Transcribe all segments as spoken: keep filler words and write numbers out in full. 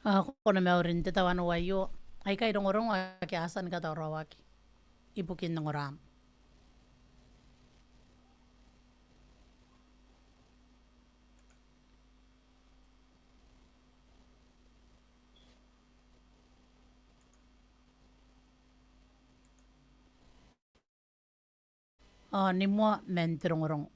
Ao ko na mauri n te tabo aio, aikai rongorongo ake a tia ni katauraoaki ibukin ongoram. Ao ni moa man te rongorongo.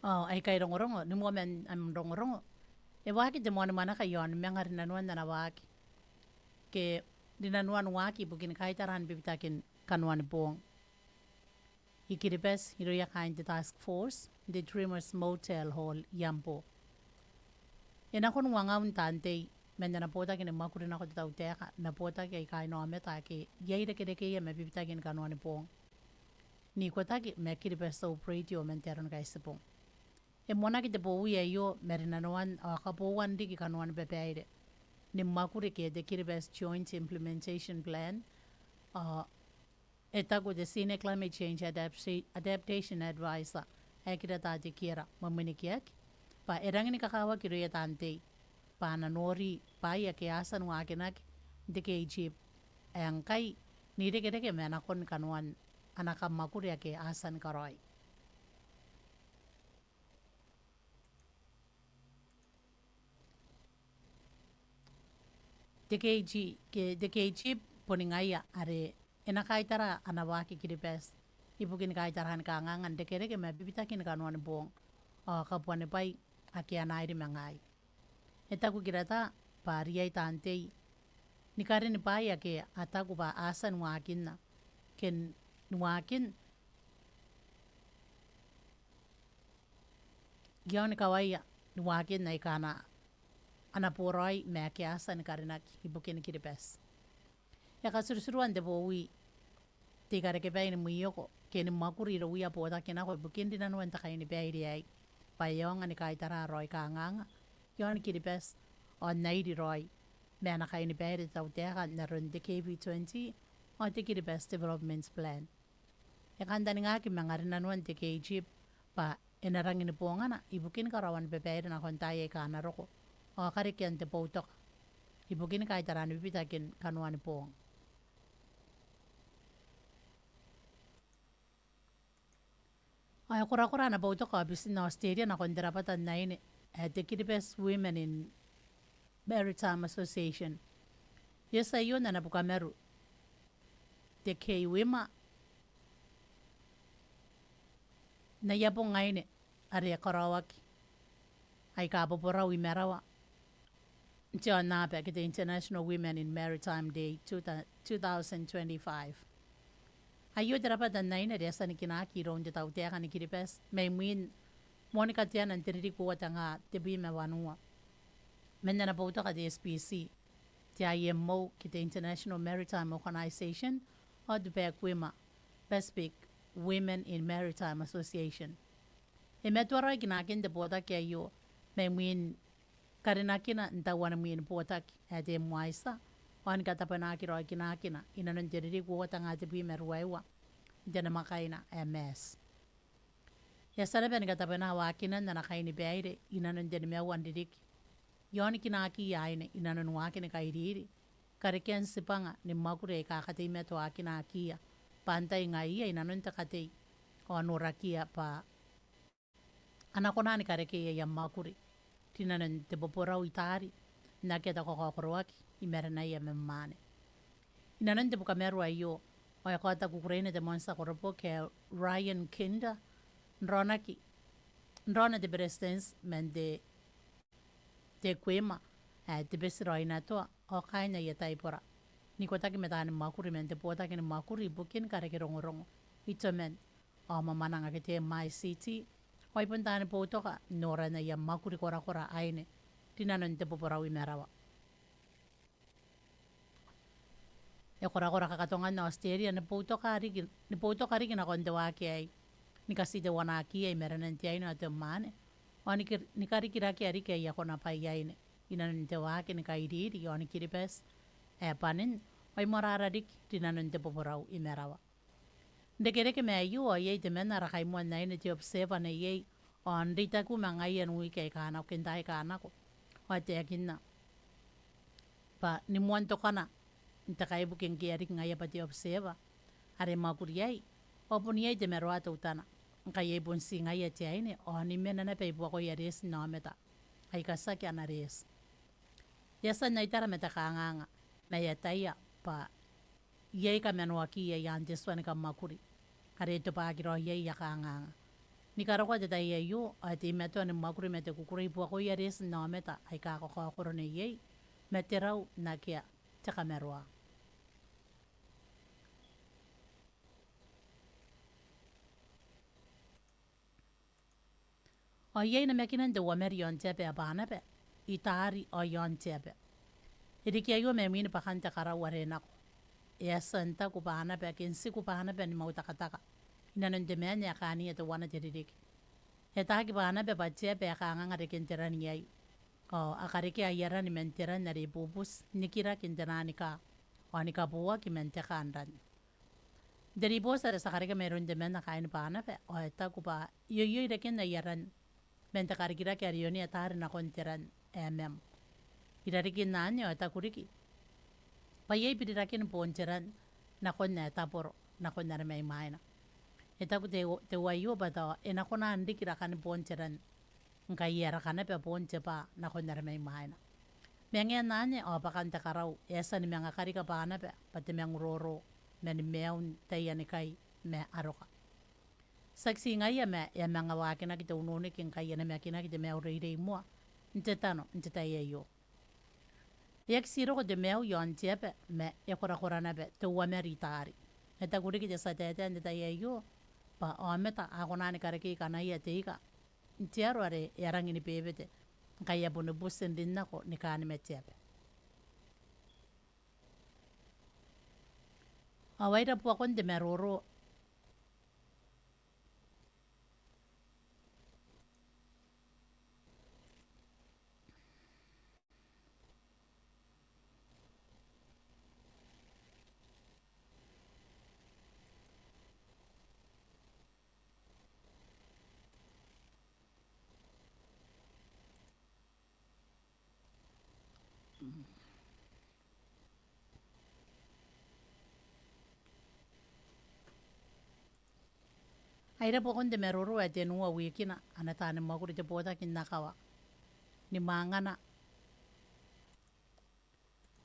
Ao aikai rongorongo, ni moa man am rongorongo. E waaki te moani mwanaka iaon manga rinanoan ana waaki ke rinanoan waaki ibukin kaitaraan bibitakin kanoan boong i Kiribati irouia kaain te task force n te Dreamers Motel Hall i Ambo. E nakon uangaun taan tei man ana botaki ni mwakuri nako te tautaeka ma botaki aika inaomata ake iai rekerekeia ma bibitakin kanoan boong n ikotaki ma Kiribati Hope Radio man te Aro ni Kaitibong. E moanaki te bowi aio ma rinanoan ao kabouan riki kanoan babaire ni mwakuri ke te Kiribati Joint Implementation Plan, ao e taku te Senior Climate Change Adapta-, Adaptation Advisor ae Kirata Tekiera Mwemwenikeaki bwa e rangi ni kakawaki irouia taan tei bwa a na nori bwaai ake a tia n waakinaki n te KJIP ae ngkai n irekereke ma nakon kanoan ana kammwakuri ake a tia ni karaoi. Te KG, ke, te KJIP boni ngaia are e na kaitara ana waaki Kiribati ibukin kaitaraan kangaanga n rekereke ma bibitakin kanoan boong ao kabuanibwai ake a na iri ma ngaai. E taku Kirata bwa a riai taan tei ni karin bwaai ake a taku bwa a tia n waakinna ke n waakin iaon kawaia ni waakin aika a na, a na boraoi ma ake a tia ni karinaki ibukin Kiribati. E katuruturua n te bowi te ikarekebai ni mwioko ke ni mwakuri irouia botaki nako ibukin rinanoan te kainibaire aei bwa e aonga ni kaitara raoi kangaanga iaon Kiribati ao n na iri raoi ma ana kainibaire te tautaeka n aron te K V twenty ao te Kiribati Development Plan. E kantaningaki manga rinanoan te KJIP bwa e na rangi ni bongana ibukin karaoan babaire nakon taai aika a na roko ao karekean te boutoka ibukin kaitaraan bibitakin kanoan boong. Ao e korakora ana boutoka aobitin Australia nakon te rabwata n aine ae te Kiribati Women in Maritime Association. E tia iaon ana bukamaru te KWIMA n aia bong aine are karaoaki aika boborau i marawa n te aonnaba ke te International Women in Maritime Day two thousand twenty-five. Aio te rabwata n aine are e a tia ni kinaaki iroun te tautaeka ni Kiribati mai mwiin moan kateana n te ririki uoua tenga tebwi ma wanua man ana boutoka te SPC, te IMO ke te International Maritime Organization, ao te PACWMA, Pacific Women in Maritime Association. E matoa raoi kinaakin te botaki aio mai mwiin karinakina n tauan mwiin botaki ae te MWYSSA, ao ni katabwenaki raoi kinaakina inanon te ririki uoua tenga tebwi ma ruaiwa n te namwakaina ae Maati. E a tia naba ni katabwena waakinan ana kainibaire inanon te nimaua n ririki iaon kinaakiia aine inanon waakin kairiri, karekean tibwanga ni mwakuri aika kateimatoa kinaakiia bwa antai ngaiia inanon te katei, ao norakiia bwa a na kona ni karekea aia mwakuri rinanon te boborau i taari n akea te kakaokoroaki i marenaia ma mwaane. Inanon te bukamaru aio, Ao e kaota kukureina te moan tia koroboki ae Ryan Kinder, n raonaki, n raona te Beretitenti man te, te Tequima, ae Tebiti Raoinatoa, ao kaain aia taibora, n ikotaki ma taani mwakuri man te botaki ni mwakuri ibukin kareke rongorongo, itoman, ao mwamwananga ke te M I C T, ao ai bon taani boutoka n noran aia mwakuri korakora aine, rinanon te boborau i marawa. E korakora kakatongan Aotiteria ni boutoka riki, ni boutoka riki nakon te waaki aei, ni katiteuanakiia i marenan te aine ao te mwaane, ao ni kir-, ni karikirakea riki aia konabwai aine, inanon te waaki ni kairiri ao ni Kiribati ae bwanin, ao ai moarara riki rinanon te boborau i marawa. N rekereke ma aio, ao iai temanna ara kaimoan aine te Observer neiei, ao n reitaki ma ngaia n wiki aika nako, ke n taai aika nako, ao e taekinna bwa ni moan tokana n te kaibuke ngke e a riki ngaia bwa te Observer are e mwakuri iai, ao bon iai te maroa teutana, ngkai iai bon ti ngaia te aine, ao ni mena naba i buakoia reeti n aomata aika tiaki ana reeti. E a tia n aitara ma te kanganga, ma e ataia bwa iai kamanoakiia i aan te tua ni kamwakuri are e tobwaaki raoi iai aia kanganga. Ni karokoa te tai aio, ao e teimatoa ni mwakuri ma te kukurei i buakoia reeti n aomata aika kakaokoro neiei, ma te rau n akea te kamaroa. Ao iai namakinan te uamari i aon te aba ae Banaba, i taari ao i aon te aba. E riki aio mai mwin bwakan te karau are nako. E a tia n taku Banaba, ke n tiku Banaba ni mautakataka, inanon te maan ae kaania teuana te ririki. E ataaki Banaba bwa te aba ae kanganga reken te ran iai. Ao a karekea aia ran man te ran are e bubuti, n nikiraki n te naan ika, ao ni kaboaki man te kaan ran. N te ribooti are ti a karekea mairoun temanna kaain Banaba, ao e taku bwa e oioi reken aia ran man te karikirake are e onea taari nakon te ran ae mam. I rarikin anne ao e taku riki bwa iai birirakin boon te ran nakon ae Taboro, nakon are mai mwaina. E taku te, te uaio bwa tao e na kona n riki rakan boon te ran ngkai e a raka naba boon te bwa nakon are mai mwaina. Ma ngaia anne ao bwakan te karau e a tia ni manga karika Banaba bwa te manguroro man maiun taian kai ma aroka. Tiaki ti ngaia ma e a manga waakinaki te ununiki ngkai e namakinaki te maiu reirei moa n te tano n te tai aio. E aki ti roko te maiu i aon te aba ma e korakora naba te uamari i taari. E taku riki te tia taetae n te tai aio bwa aomata a kona ni karekei kanaia te ika n te aro are e a rangi ni bebete ngkai a boni buti n rin nako ni kaan ma te aba. Ao ai ira buakon te maroro. Ai ira buakon te maroro ae tenua wikina ana taani mwakuri te botaki n akawa ni mwangana,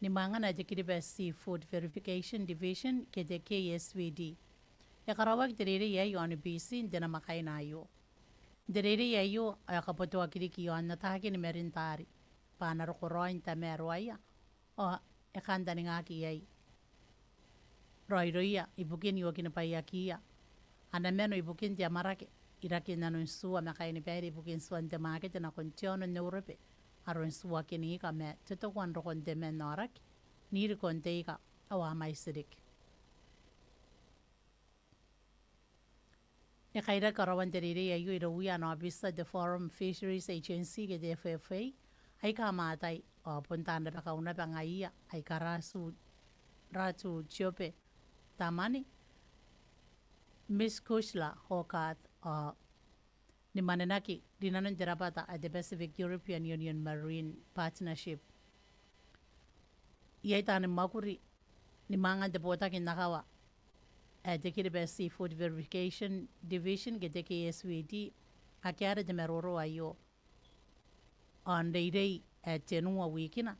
ni mwangana ae te Kiribati Seafood Verification Division ke te K S V D. E karaoaki te reirei aei i aon Biti n te namwakaina aio. N te reirei aio ao e kabotoaki riki i aon ataakin marin taari bwa a na roko raoi n tamaroaia ao e kantaningaki iai raoiroia ibukin iokinibwaiakiia, a na mano ibukin te amwarake i rakin nanon tua ma kainibaire ibukin tuan te makete nakon te aono n Eurobe, aron tuakin ika ma totokoan rokon te man aoraki n irikon te ika ao a mwaiti riki. E kairaki karaoan te reirei aio irouia ana aobitia te Forum Fisheries Agency ke te F F A aika a mwaatai, ao bon taan rabakau naba ngaiia aika Ratu, Ratu Jope Tamani, Miss Kushla Hogarth, ao ni mwanenaki rinanon te rabwata ae te Pacific European Union Marine Partnership. Iai taani mwakuri ni mwangan te botaki n akawa ae te Kiribati Seafood Verification Division ke te K S V D ake are te maroro aio ao n reirei ae tenua wikina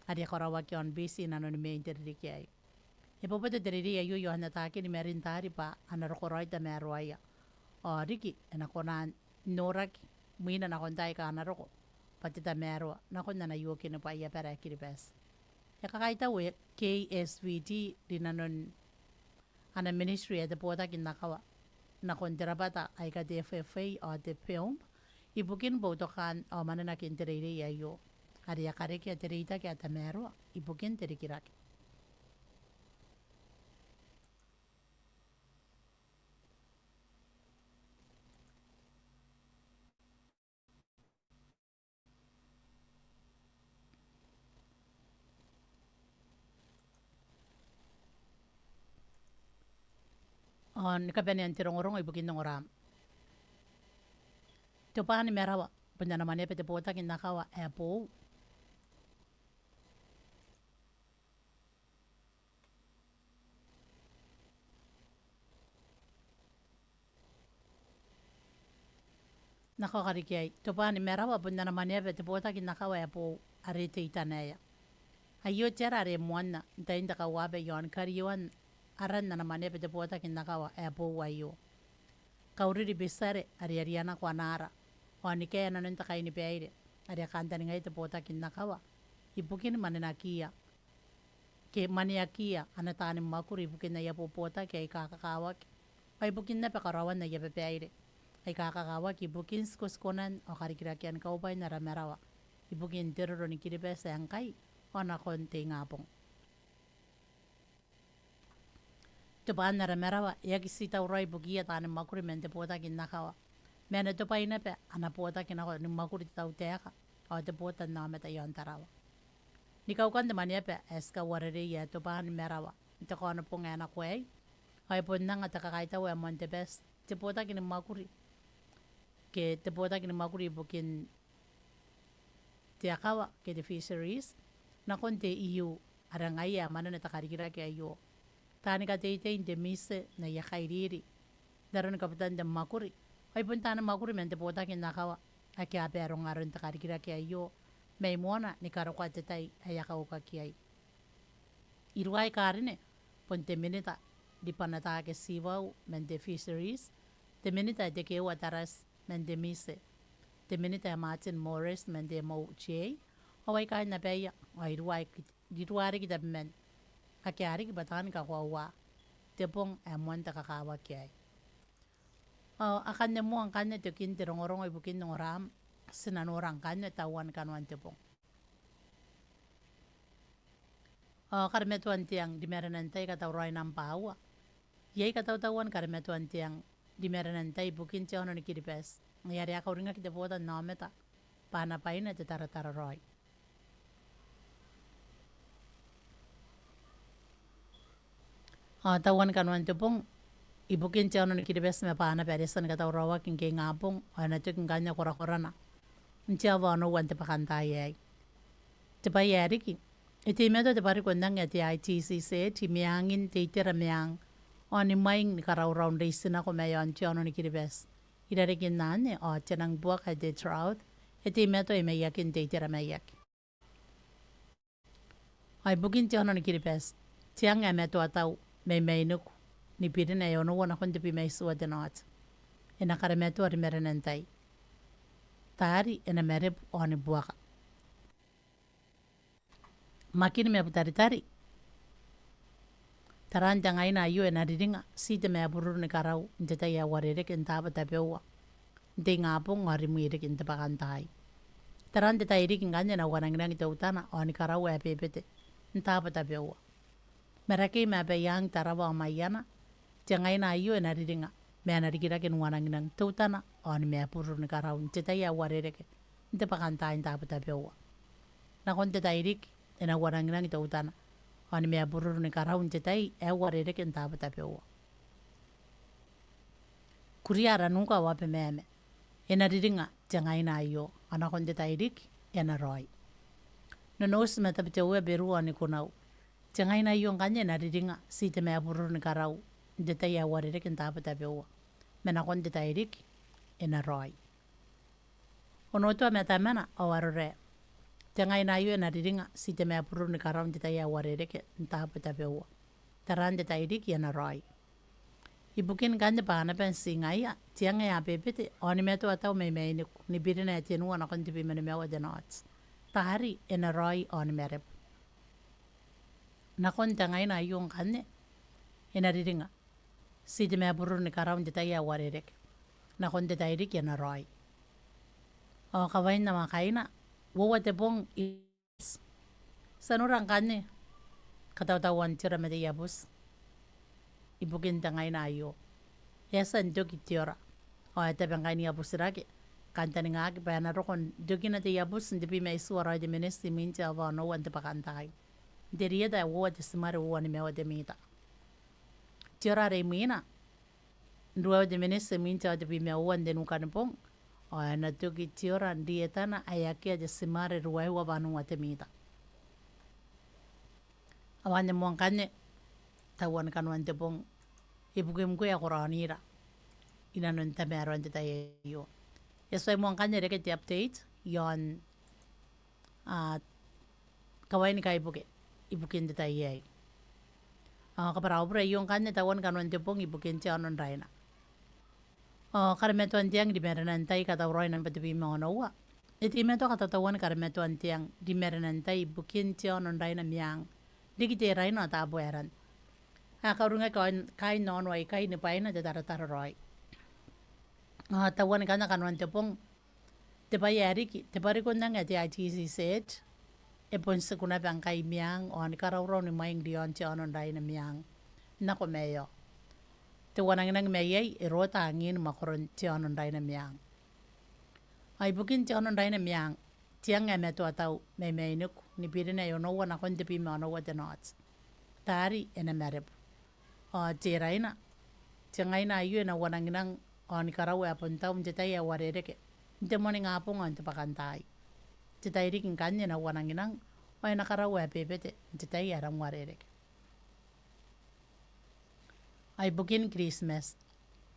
are e karaoaki i aon Biti i nanoni Mei n te ririki aei. E boboto te reirei aio i aon atakin marin taari bwa a na roko raoi tamaroaia. Ao riki e na kona n noraki mwina nakon taai aika a na roko bwa te tamaroa nakon ana iokinibwai abara ae Kiribati. E kakaitau K S V D rinanon ana ministry ae te botaki n akawa nakon te rabwata aika te F F A ao te PILMP ibukin boutokaan ao mananakin te reirei aio, are e a karekea te reitaki ae tamaroa ibukin te rikirake. Ao ni kabanean te rongorongo ibukin ongoram. Te bwaa ni marawa bon ana mwaneaba te botaki n akawa ae boou. N na kaoka riki iai. Te bwaa ni marawa bon ana mwaneaba te botaki n akawa ae boou are te itanaea. Aio te ara are moanna n tain te kauaba i aon karioan aran ana mwaneaba te botaki n akawa ae boou aio. Kauriri Bitiare are e a rianako ana ara ao ni kaea nanon te kainibaire are e a kantaningaia te botaki n akawa ibukin mwanenakiia ke mwaneakiia ana taani mwakuri ibukin aia bobotaki aika kakawaki ao ibukin naba karaoan aia babaire aika kakawaki ibukin tikotikonan ao karikirakean kaubwain ara marawa ibukin te roro ni Kiribati ae ngkai ao nakon te ingabong. Te bwaa n ara marawa e aki tii tauraoi ibukiia taani mwakuri man te botaki n akawa ma e na tobwai naba ana botaki nako ni mwakuri te tautaeka ao te botannaomata i aon Tarawa. Ni kaukan te mwaneaba ae ti kauarereia ae te bwaa ni marawa n te Kaonobong ae nako aei ao e bon anga te kakaitau ae moan te bati te botaki ni mwakuri ke te botaki ni mwakuri ibukin te akawa ke te fisheries nakon te E U are ngaia ae mwanena te karikirake aio. Taani kateitei n te MISE n aia kairiri n aron kabutan te mwakuri ao ai bon taani mwakuri man te botaki n akawa ake a baronga aron te karikirake aio mai moana ni karokoa te tai ae a kaukaki iai. Iruwa karine bon te minita Ribanataake Tiwau man te fisheries, te minita ae Tekeeua Tarati man te MISE, te minita ae Martin Morris man te M O J ao ai kaain abaia ao iruwa riki, iruwa riki tabeman ake a riki bwa taani kakoaua te bong ae moan te kakawaki aei. Ao akanne moa ngkanne tokin te rongorongo ibukin ongoram, ti na nora ngkanne tauan kanoan te bong. Ao karimatoan te ang ri marenan tai katauraoi nambwa aua. Iai katautauan karimatoan te ang ri marenan tai ibukin te aono ni Kiribati ngaia are a kauringaki te botannaomata bwa a na bwaina te tarataraoi. Ao tauan kanoan te bong ibukin te aono ni Kiribati ma Banaba are e tia ni katauraoaki ngke ingabong ao e na toki ngkanne korakorana n te aoa onoua n te bwakantaai aei. Te bwai ae riki, e teimatoa te bwariko n ang ae te I T C Z i meangin te itera meang ao ni mwaing ni karaurau n reitinako mai aon te aono ni Kiribati. I rarikin anne ao te nang buaka ae te drought e teimatoa i maiakin te itera maiaki. Ao ibukin te aono ni Kiribati, te ang ae matoatau mai mainiku ni birina ae onoua nakon tebwi ma itiua te naoti e na karimatoa ri marenan tai. Taari e na marebu ao ni buaka. Makin ma Butaritari. Taraan te ngaina aio e na riringa ti te mabururu ni karau n te tai ae uarereke n taabo tabeua n te ingabong ao rimwi riki n te bwakantaai. Taraan te tairiki ngkanne e na uananginang teutana ao ni karau ae bebete n taabo tabeua. Marakei ma Abaiang, Tarawa ao Maiana, te ngaina aio e na riringa ma e na rikirake n uananginang teutana ao ni mabururu ni karau n te tai ae uarereke n te bwakantaai n taabo tabeua. Nakon te tairiki e na uananginang teutana ao ni mabururu ni karau n te tai ae uarereke n taabo tabeua. Kuria, Aranuka ao Abemama e na riringa te ngaina aio ao nakon te tairiki e na raoi. Nonouti ma Tabiteuea, Beru ao Nikunau, te ngaina aio ngkanne e na riringa ti te mabururu ni karau n te tai ae uarereke n taabo tabeua ma nakon te tairiki e na raoi. Onotoa ma Tamana ao Arorae, te ngaina aio e na riringa ti te mabururu ni karau n te tai ae uarereke n taabo tabeua Taraan te tairiki e na raoi. Ibukin ngkanne bwa a na bon tii ngaia, te ang ae a bebete, ao ni matoa tau mai mainiku, ni birina ae tenua nakon tebwi ma nimaua te knots. Taari e na raoi ao ni marebu. Nakon te ngaina aio ngkanne, e na riringa. Ti te mabururu ni karaun te tai ae uarereke. Nakon te tairiki e na raoi. Ao kawain namwakaina, uoua te bong i Ti a nora ngkanne katautauan te ora ma te iabuti ibukin te ngaina aio. E a tia n toki te ora, ao e tabe ngkai n iabutirake, kantaningaaki bwa e na roko n tokina te iabuti n tebwi ma itiua raoi te miniti imwin te aoa onoua n te bwakantaai, n te rieta ae uoua te timare uoua nimaua te mita. Te ora are imwina, n ruaiwa te miniti imwin te aoa tebwi ma uoua n te nukanibong, ao e na toki te ora n rietana ae akea te timare ruaiwa wanua te mita. Ao anne moa ngkanne tauan kanoan te bong ibukim ngkoe ae ko raonira inanon tamaroan te tai aio. E tuai moa ngkanne reke te update iaon a, kawain kaibuke ibukin te tai aei. A, kabwara au bure aio ngkanne tauan kanoan te bong ibukin te aono n Raina. A, karamatoan te ang ri marenan tai katauraoi nambwa tebwi ma onoua. E teimatoa katautauan karamatoan te ang ri marenan tai ibukin te aono n Raina Meang, riki Teraina ao Tabuaeran. A kauringaki kaain, kaain aono aikai ni bwaina te taratara raoi. A, tauan ngkanne kanoan te bong, te bwai ae riki, te bwariko n ang ae te ITCZ e bon tiku naba ngkai i Meang, ao ni karaurau ni mwaing riaon te aono n Raina Meang nako maeao. Te uananginang mai iai e rota angin mwakoron te aono n Raina Meang. Ao ibukin te aono n Raina Meang, te ang ae matoa tau mai mainiku, ni birina ae onoua nakon tebwi ma onoua te knots. Taari e na marebu. Ao Teraina, te ngaina aio e na uananginang ao ni karau ae bon tau n te tai ae uarereke, n te moaningabong ao n te bwakantaai. Te tairiki ngkanne e na uananginang ao e na karau ae bebete n te tai ae rang uarereke. Ao ibukin Kiritimati,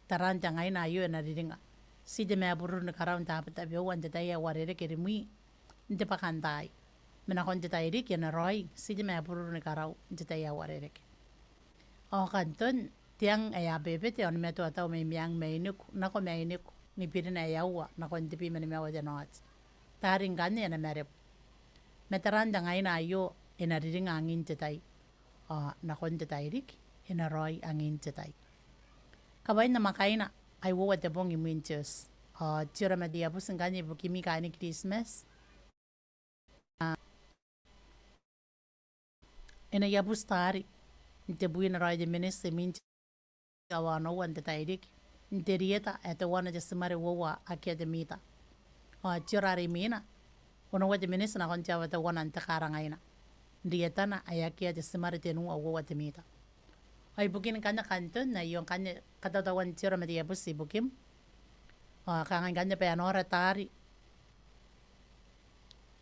taraan te ngaina aio e na riringa. Ti te mabururu ni karau n taabo tabeua n te tai ae uarereke rimwi n te bwakantaai. Ma nakon te tairiki e na raoi, ti te mabururu ni karau n te tai ae uarereke. Ao Kanton, te ang ae a bebete ao ni matoa tau mai Meang mainiku, nako mainiku, ni birina ae aua nakon tebwi ma nimaua te knots. Taari ngkanne e na marebu. Ma taraan te ngaina aio e na riringa angin te tai. Ao nakon te tairiki e na raoi angin te tai. Kawain namwakaina, ai uoua te bong imwin te oti. Ao te ora ma te iabuti ngkanne ibukimi kaaini Kiritimati. A, e na iabuti taari n tebwina raoi te miniti imwin te aoa onoua n te tairiki, n te rieta ae teuana te timare uoua akea te mita. Ao te ora are imwina, onoua te miniti nakon te aoa teuana n te karangaina, n rietana ae akea te timare tenua uoua te mita. Ao ibukin ngkanne Kanton, aio ngkanne katautauan te ora ma te iabuti ibukim. Ao kangai ngkanne bwa e a nora taari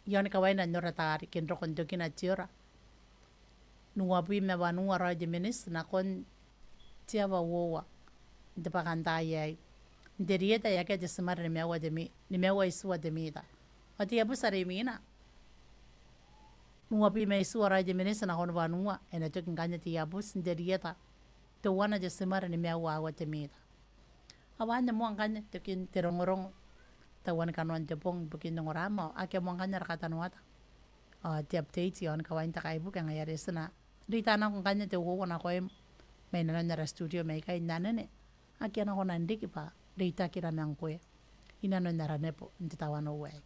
iaon kawaina n nora taari ke n roko n tokina te ora n uabwi ma wanua raoi te miniti nakon te aoa uoua n te bwakantaai aei, n te rieta ae akea te timare nimaua te mi-, nimaua itiua te mita. Ao te iabuti are imwina, n uabwi ma itiua raoi te miniti nakon wanua, e na toki ngkanne te iabuti n te rieta teuana te timare nimaua aua te mita. Ao anne moa ngkanne tokin te rongorongo, tauan kanoan te bong ibukin ongora ma, akea moa ngkanne ara katanoata. Ao te update iaon kawain te kaibuke, ngaia are ti na reita nako ngkanne te uoua nakoim mai nanon ara studio mai ikai n anene. Akea nako n riki bwa reitakira ma ngkoe inanon ara nebo n te tawanou aei.